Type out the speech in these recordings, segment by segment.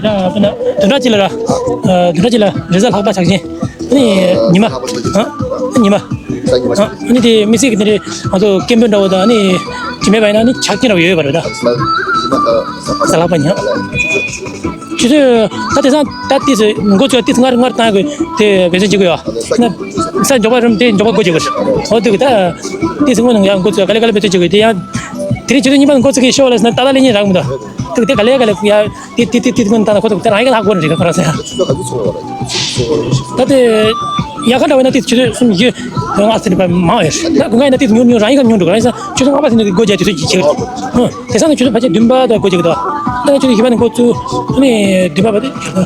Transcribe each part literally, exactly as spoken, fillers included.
ཡ། དཔེར་ན་བདུན་ཕྲག་གཅིག་ལ་ར། ཨ། བདུན་ཕྲག་གཅིག་ལ་རེས་གཟའ་ལྷག་པ་ཆགས་ཤིང་། ཨ་ནི་ཉི་མ། ཨ། ཉི་མ། ཨ་ནི་དེ་དམིགས་བསལ་གྱི་དེ་འདྲའི་ང་ཚོ་སྐད་འབོད་འདྲ་བོ་དང་། ཨ་ནི་དྲི་མེད་པ་ཡིན་ན་ནི་ཆག་སྐྱིད་འདྲ་བོ་ཡོད་ཡོད་པ་རེད་ད། གཟའ་ལྷག་པ་ཉི་མ། ཆུ་ཚོད་ད་དེང་སང་ད་ཏིས་འགོ་ཚུགས་ཏིས་ལྔ་ལྔ་བཏང་དགོས་དེ་འབད་བརྩོན་བྱེད་དགོས་ཡོད། ན་ས་མགྱོགས་པ་རིམ་དེ་མགྱོགས་པ་འགོ་བྱེད་དགོས། འོ་དེ་གི་ད་ཏིས་སྔོན་ནས་ཡང་འགོ་ཚུགས་ག་ལེ་ག་ལེ་འབད་བརྩོན་བྱེད་དགོས། དེ་ཡང་དེ་རིང་ཆུ་ཚོད་གཉིས་པ་འགོ་ཚུགས་ཀྱི་ཤོག་ལ་ཟེར་ན་ཏག་ཏག་ལེན་ཉན་རག་མི་འདུག་དེ་གི་དེ་ག་ལེ་ག་ལེ་ཡ། ཏི་ཏི་ཏི་ཏི་ཀུན་བཏང་ན་ཁོ་ཐུག་དེ་རང་ཡིན་ལྷག་དགོས་རེད་ཁོ་རང་ཟེར། ད་དེ་ཡག་ག་འདྲ་བས་ན་ཏི་ཆུ་ཚོད་གསུམ་བཞི་ལྔ་ཟེར་པ་མང་བས། ད་དགུན་ཁ་ཡིན་ན་ཏི་ཉུང་ཉུང་རང་ཡིན་ག་ཉུང་འགྲོ་རང་ཡིན་ས་ཆུ་ཚོད་ལྔ་པ་ཟེར་ན་གི་སྒོ་རྒྱག་དུས་ཚོད་ཅིག་བྱེད་ཀྱི་འདུག་དེང་སང་ནི་ཆུ་ཚོད་ཕལ་ཆེར་བདུན་པ་དང་སྒོ་རྒྱག་གི་འདུག་ད་ནི་ཆུ་ཚོད་བཞི་པ་ནས་འགོ་བཙུགས་ནས་བདུན་པ་བར་དུ་ཡག་ག་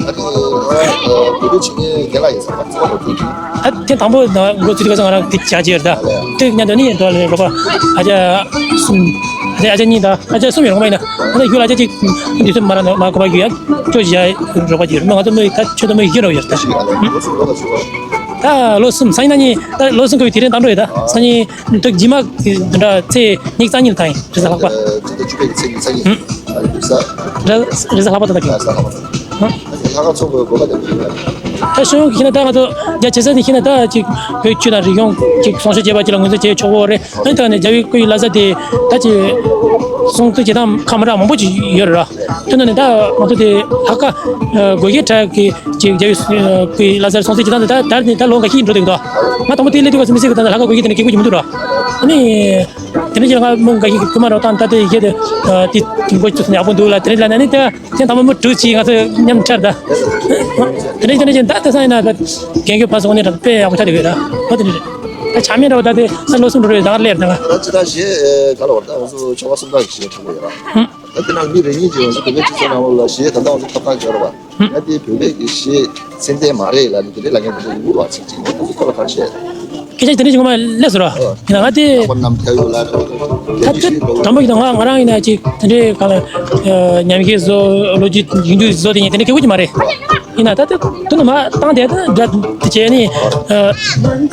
ཨ་ནི་ང་རང་བོད་ཕྲུག་བྱེད་མཁན་རྒན་ལགས་ཡིན་ཟེར་བ་ཚོ་བོད་ཕྲུག་ད་ཐེངས་དང་པོ་ནང་འགོ་ཚུགས་དུས་སྐབས་སུ་ང་རང་དེ་བྱ་རྒྱུ་ཡོད་ད། དེ་མཉམ་དུ་ནི་འགྲོ་ལ་རོགས་པ་ཨ་ཅག་གསུམ། ཨ་ཅག་ཨ་ཅག་གཉིས་དང་ཨ་ཅག་གསུམ་ཡོད་རོགས་པ་ཡིན་ན། ཨ་ནི་ཡུལ་ཨ་ཅག་གཅིག་དུས་ཚོད་མ་རག་ན་མ་གོ་བ་རྒྱུ་ཡ་ཅོ་བཞི་ཡ་རོགས་པ་རྒྱུ་ཡོད། ང་ཚོ་མི་ད་ཆོས་དང་མི་ཡིན་རོགས་ཡོད་ད། ད་ལོ་གསུམ་སང་ཉིན་གཉིས་ད་ལོ་གསུམ་གོ་བའི་དེ་རིང་དང་འགྲོ་ཡོད་ད། སང་ཉིན་འདུག་རྗེས་མ་འདི་འདྲ་ཚེས་ཉི་ཤུ་རྩ་གཉིས་ལ་ད་ཡིན་རེས་གཟའ་ལྷག་པ། ཨ་ནི་རེས་གཟའ་ལྷག་པ་ད་ད་གིན། ལྷག་ཚོགས་པའི་གོ་སྐབས་དེ་ད་ཤོད་ཡོང་གི་ཤེས་ན་ད་ང་ཚོ་རྒྱ་ཆེ་ས་དེ་ཤེས་ན་ད་ཅིག་བོད་ཆོས་དང་རིག་གཞུང་ཅིག་སྲུང་སྐྱོབ་བྱེད་པ་ཅིག་ལ་ངོས་འཛིན་བྱེད་ཆོག་གི་རེད། ཨ་ནི་ད་ནི་རྒྱ་བོད་སྐད་ཡིག་བསླབ་ས་དེ་ད་ཅིག་སྲུང་བརྩི་བྱེད་སྟངས་ཁ་མི་གྲགས་མང་པོ་ཅིག་ཡོད་རེད་ར། དེ་ནང་ནས་ད་ང་ཚོ་དེ་ལྷག་དཀར་སྒོ་དབྱེ་བྲལ་གྱི་ཅིག་རྒྱ་བོད་སྐད་ཡིག་བསླབ་སར་སྲུང་བརྩི་བྱེད་སྟངས་དེ་ད་ད་ནི་ད་ལོ་འགའ་ཤས་འགྲོ་བསྡད་ཀྱི་འདུག་ང་དང་པོ་དེ་སླེབས་དུས་སྐབས་སུ་མི་སེར་གྱི་ད་ལྷག་དཀར་སྒོ་དབྱེ་དེ་ནི་གལ་དགོས་ཀྱི་མི་འདུག་ར། ཨ་ནི། དེ་འདྲ་བྱས་ང་མི་འགའ་ཞིག་གིས་སྐུལ་མ་རོགས་བཏང་། ད་དེ་གཞི་དེ་དེ་འགོ་བཙུགས་ནས་ཡག་པོ་འདུག་ལ། དེ་འདྲ་ལབ་ན་ནི་ད་དེ་དང་པོ་མི་དྲུག་ཅིག་ང་ཚོ་མཉམ་འཕྲད་ད། དེ་འདྲ་བྱས་ནས་ད་དེང་སང་ཡིན་ན་ད་རྒན་ཁྱོད་ཕར་སོང་ནས་ད་དཔེ་ཡག་པོ་ཆགས་བསྡད་ཡོད་ད། འོ་དེ་འདྲ་རེད། ད་ཆ་མེད་འདྲ་བོ་ད་དེ་ས་ལོ་གསུམ་འགྲོ་རེད་ད་ང་སླེབས་ད་ང་། ད་ཅི་ད་གཞས་ག་ལ་བར་ད་ང་ཚོ་ཆོ་ག་སུམ་རྟགས་ཀྱི་གཞས་འཁྲབ་ཀྱི་ཡོད་ར། ད་དེ་ནང་མི་རེ་གཉིས་ཀྱིས་ང་ཚོ་བོད་པའི་སྤྱི་ཚོགས་ནང་ལོགས་ལ་གཞས་ད་ལྟ་ང་ཚོ་འཁྲབ་སྟངས་ཡོད་ར་བ། ང་དེ་བོད་པའི་གི་གཞས་ཚད་ལྡན་མ་རེད་ལབ་ནས་དེ་འདྲའི་ལབ་མཁན་དེ་ཚོ་ཡིན་འདུག་བ། ཚིག་གཅིག་ནས་ཁོ་ཚོ་ཁོ་ལ་ག་རེ་བཤད། སྐད་ཆ་དེ་འདྲ་ཞིག་ངོ་མ་སླེབས་སོང་ར། ཡིན་ན་ང་དེ། ལྷག་པར་རྣམ་ཐར་ཡོད་ལ་ད་དེ་དྲང་པོ་ཡིན་ན་ང་ང་རང་ཡིན་ན་ཅིག་དེ་འདྲའི་གང་ལ་ཉམས་ཞིབ་བཟོ་ལོ་རྒྱུས་ཡིན་རྒྱུ་བཟོ་དེ་ཉིད་དེ་འདྲ་སྐད་པོ་ཅིག་མ་རེད། ཡིན་ན་ད་དེ་དེ་ནི་མ་བཏང་དེ་ད་འདྲ་དེ་བྱས་ནི།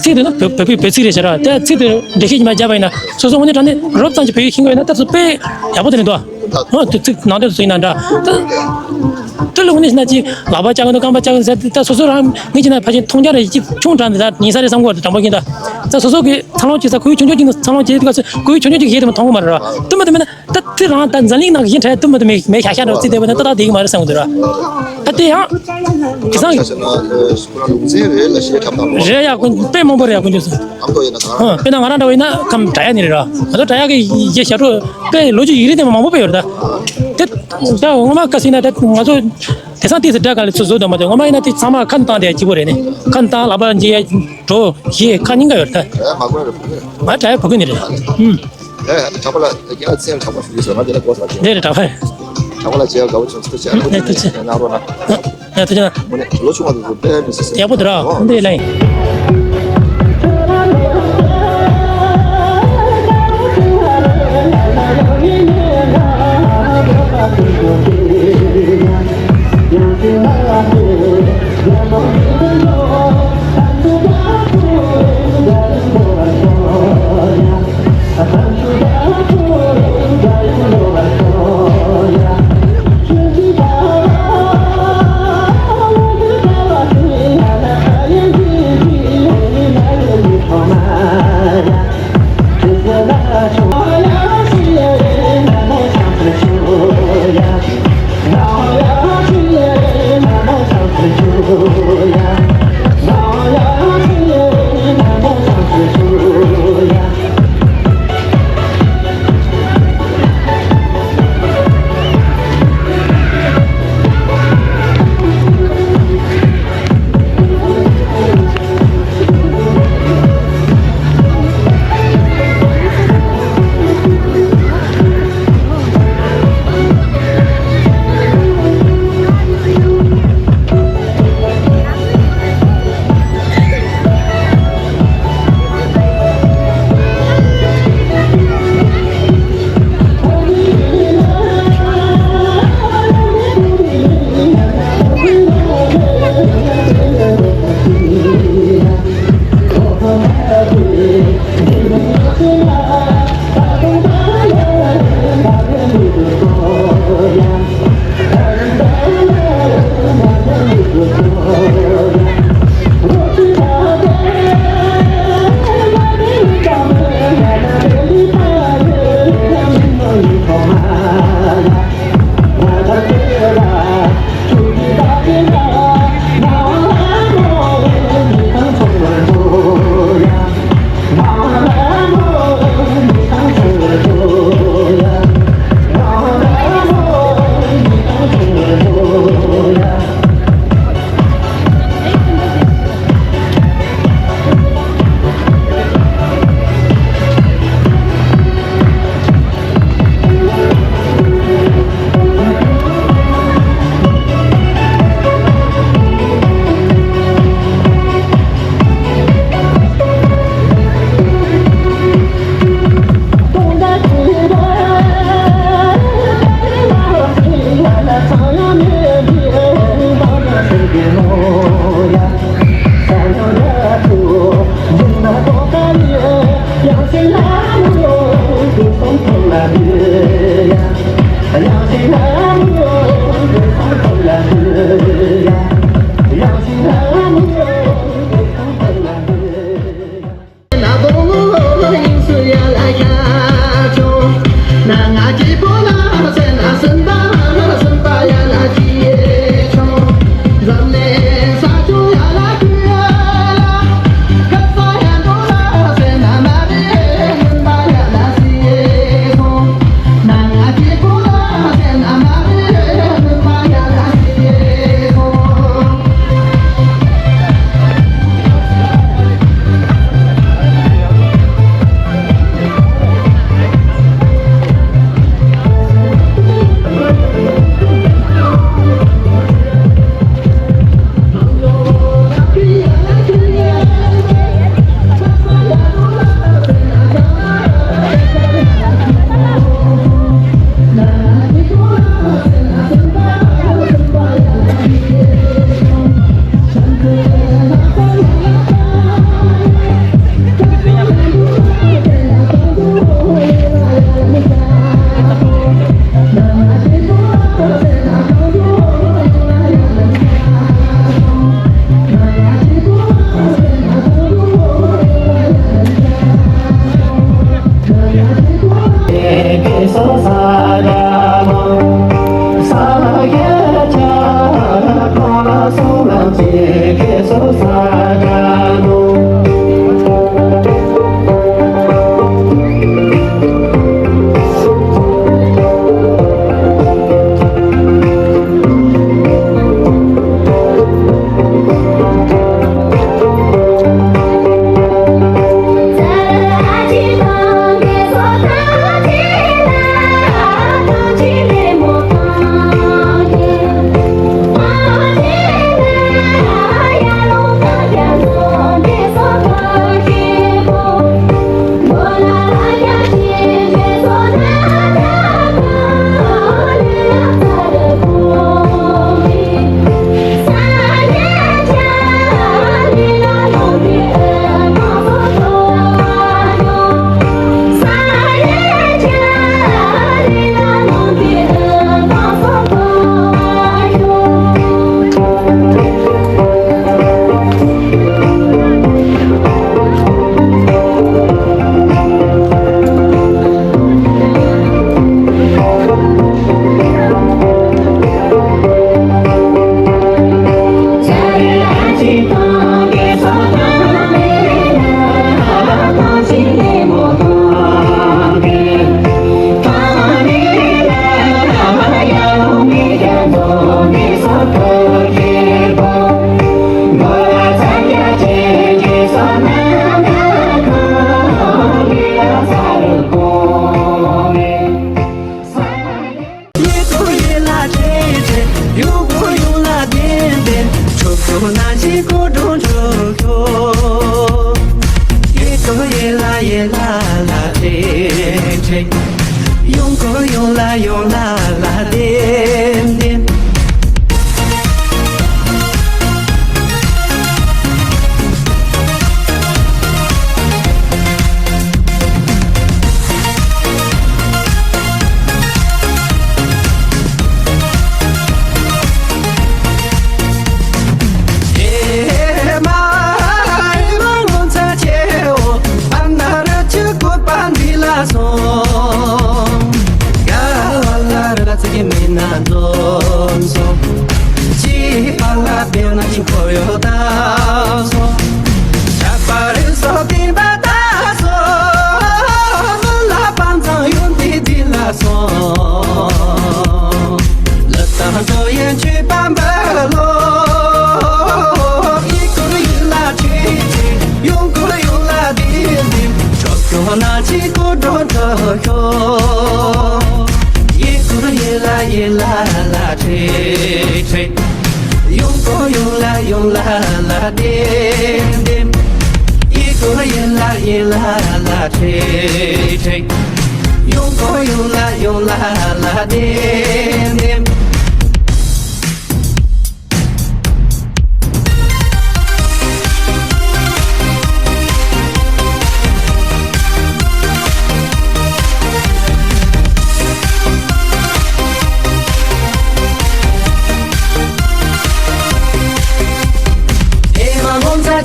ཚིག་དེ་ནི་བོད་བོད་བོད་ཚིག་རེད་ཟེར་ར། དེ་ཚིག་དེ་འགྲེལ་བཤད་ཅིག་མ་བརྒྱབ་པ་ཡིན་ན་སོ་སོ་དངོས་གནས་དྲང་གནས་རོབ་ཙམ་ཅིག་བོད་ཡིག་ཤེས་ཀྱི་ཡོད་ན་ད་ཚོ་དཔེ་ཡག་པོ་དེ་རེད་འདུག་ཨ། དེ་ཚིག་ནང་དོན་དེ་ཚོ་ཡིན་ན་འདྲ། ད་དེ་ལ་དངོས་གནས་བྱས་ན་ཅིག་ལག་པ་བཅག་གི་འདུག་རྐང་པ་བཅག་གི་འདུག་ཟེར་ད་སོ་སོ་རང་ངས་བྱས་ན་ཕལ་ཆེར་མཐོང་རྒྱ་རེ་ཅིག་ཆུང་དྲགས་འདུག་ད་ཉན་ས་རེད་བསམ་གི་ཡོད། དྲང་པོ་ཡིན་ད། ད་སོ་སོ་གི་འཚར་ལོངས་བྱེད་ས་ཁོར་ཡུག་ཆུང་ཆུང་ཅིག་ནང་འཚར་ལོངས་བྱེད་དུས་སྐབས་སུ་ཁོར་ཡུག་ཆུང་ཆུང་ཅིག་གཞན་དེ་མ་མཐོང་གི་མ་རེད་ར། དེ་མ་དེ་མིན་ན་ད་དེ་རང་ད་འཛམ་གླིང་ནང་གི་གཞན་གྲས་དེ་མ་དེ་མེད་མེད་ཤག་ཤག་འདྲ་བརྩིས་བསྡད་པ་ན་ཏག་ཏག་བསྡད་ཀྱི་མ་རེད་བསམ་གི་འདུག་ར། ད་དེ་ཡང་དེང་སང་གི་ཁོ་རང་ལུང་ཚན་རེད་ལ་གཞས་འཁྲབ་སྟངས་རེད་ཡ། དཔེ་མང་པོ་རེད་ཡ་དཀོན་མཆོག་གསུམ། ཨ་མདོ་ཡིན་ན་གང་། ཨ། དཔེར་ན་ང་རང་འདྲ་བོ་ཡིན་ན་ཁམས་བྲག་གཡབ་ནས་རེད་ར། ང་ཚོ་བྲག་གཡབ་ཀྱི་གཞས་ཞབས་བྲོ་དཔེ་ལོ་རྒྱུས་ཡིག་རིགས་དེ་མང་པོ་དཔེ་ཡོད་རེད་ད། དེ་ད་ངོ་མ་བཀའ་ཟེར་ན་ད་ང་ཚོ་དེང་སང་ཏིས་སི་སྒྲ་ག་ལ་ཚུར་བཟོ་དང་མ་དེ་ངོ་མ་ཡིན་ན་དེ་ཚང་མ་ཁ་བཏང་དེ་སྐྱིད་པོ་རེད་ནི། ཁ་བཏང་ལག་པ་འཇལ་ཡ་བྲོ་གཞས་ཁ་གཉིས་ཀ་ཡོད་རེད་ད། ང་བྲག་གཡབ་བོད་ཁུལ་ནས་རེད། ཨུམ། ཨེ། གྲགས་པ་ལགས་རྒན་ལགས་མཚན་ལ་གྲགས་པ་ཞུ་གི་ཟེར་ང་དེ་ལ་གོ་ས་ཅན། འདི་རེད་གྲགས་པ། གྲགས་པ་ལགས་མཇལ་དགའ་པོ་བྱུང་། ཐུགས་རྗེ་ཆེ། ཐུགས་རྗེ་ཆེ། གནང་རོགས་གནང་། ཡ་ཐུགས་རྗེ་གནང་། དངོས་གནས་ལོ་ཆུང་བ་དེ་ཚོ་དཔེ་མི་སྲིད་སྲིད། ཡག་པོ་འདུག་ར། འདི་ལ་ཡིན།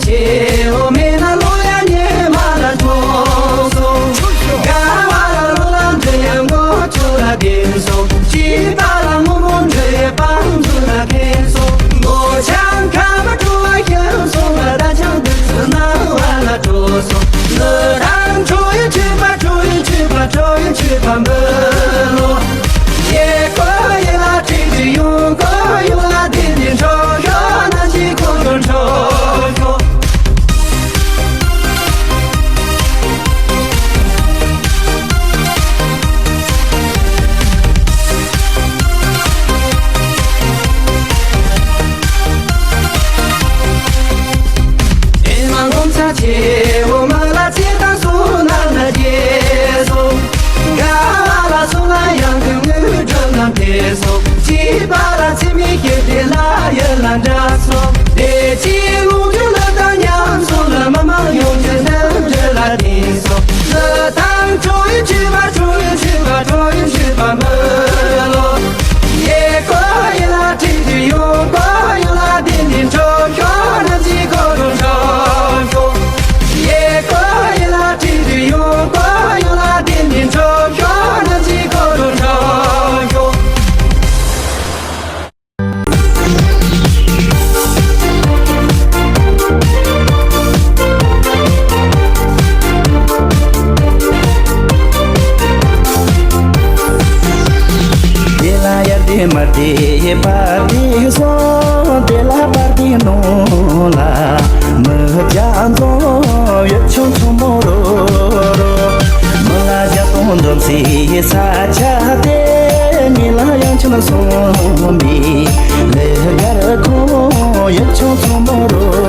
ཆེ་བོ་མེད་ན་ལོ་ཡ་ཉེ་མ་ལ་འགྲོ་སོང་། དགའ་བ་ལ་ལོ་ལ་འདྲེ་ཡ་མགོ་ཆུ་ལ་བསྟན་སོང་། སྐྱིད་པ་ལ་སྔོན་མོ་འདྲེ་ཡ་པང་དུ་ལ་ཁེན་སོང་། མོ་ཆང་ཁ་མ་འགྲོ་བ་ཁྱེར་སོང་ལ་ད་ཆང་དུ་ཚུ་ན་བ་ལ་འགྲོ་སོང་། ལོ་དང་འགྲོ་ཡི་ཆུ་པ་འགྲོ་ཡི་ཆུ་པ་འགྲོ་ཡི་ཆུ་པ་འབུ་ལོ། ཡེ་ཀོ་ཡེ་ལ་ཁྲིད་དུ་ཡོང་ཀོ་ཡོང་ལ་དེ་ནི་འགྲོ་ཤོ་ན་ཅི་ཀོ་ཀོ་འགྲོ་ཤོ། ཨེ་མ་ངོམ་ཚ་ཆེ་འོ་མ་ལ་ཚེ་དང་སོ་ན་ན་རྒྱལ་སོ། དགའ་བ་ལ་སོང་ལ་ཡང་གི་དངུལ་སྒྲུབ་ལ་འདས་སོ། སྐྱིད་པ་ལ་ཚེ་མི་སྐྱིད་དེ་ལ་ཡོད་ལ་འདྲ་སོ། དེ་ཅི་ལུང་རྒྱུ་ལ་དང་མཉམ་སོང་ལ་མ་མ་ཡོང་ཅི་འདྲ་འདྲ་ལ་དེ་སོ། ལ་དང་ཁྲོ་ཡི་ཆུ་བ་ཁྲོ་ཡི་ཆུ་བ་ཁྲོ་ཡི་ཆུ་བ་མི་ལོ། ཡེ་ཀོ་ཡེ་ལ་ཁྲིད་དུ་ཡོང་ཀོ་ཡོང་ལ་དེ་ནི་འགྲོ་ཤོ་ན་ཅི་ཀོ་རུ་འགྲོ་ཤོ། ཡེ་ཀོ་ཡེ་ལ་ཁྲིད་དུ་ཡོང་ཀོ་ཡོང་ལ་དེ་ནི་འགྲོ་ཤོ་ན་ཅི་ཀོ་རུ་འགྲོ་ཤོ། དེ་ལ་ཡར་དེ་མར་དེ་ཡེ་བར་དེ་སོང་། དེ་ལ་བར་དེ་ནོ་ལ་མི་བྱ་འཛོམས་ཡོད་ཆུང་ཆུང་མོ་རོ་རོ། མི་ལ་བྱ་སྟོང་འཛོམས་སའི་ས་ཆ་དེ། ཉིན་ལ་ཡང་ཆུང་སོང་མི་ལས་གར་ཁོང་ཡོད་ཆུང་ཆུང་མོ་རོ་རོ།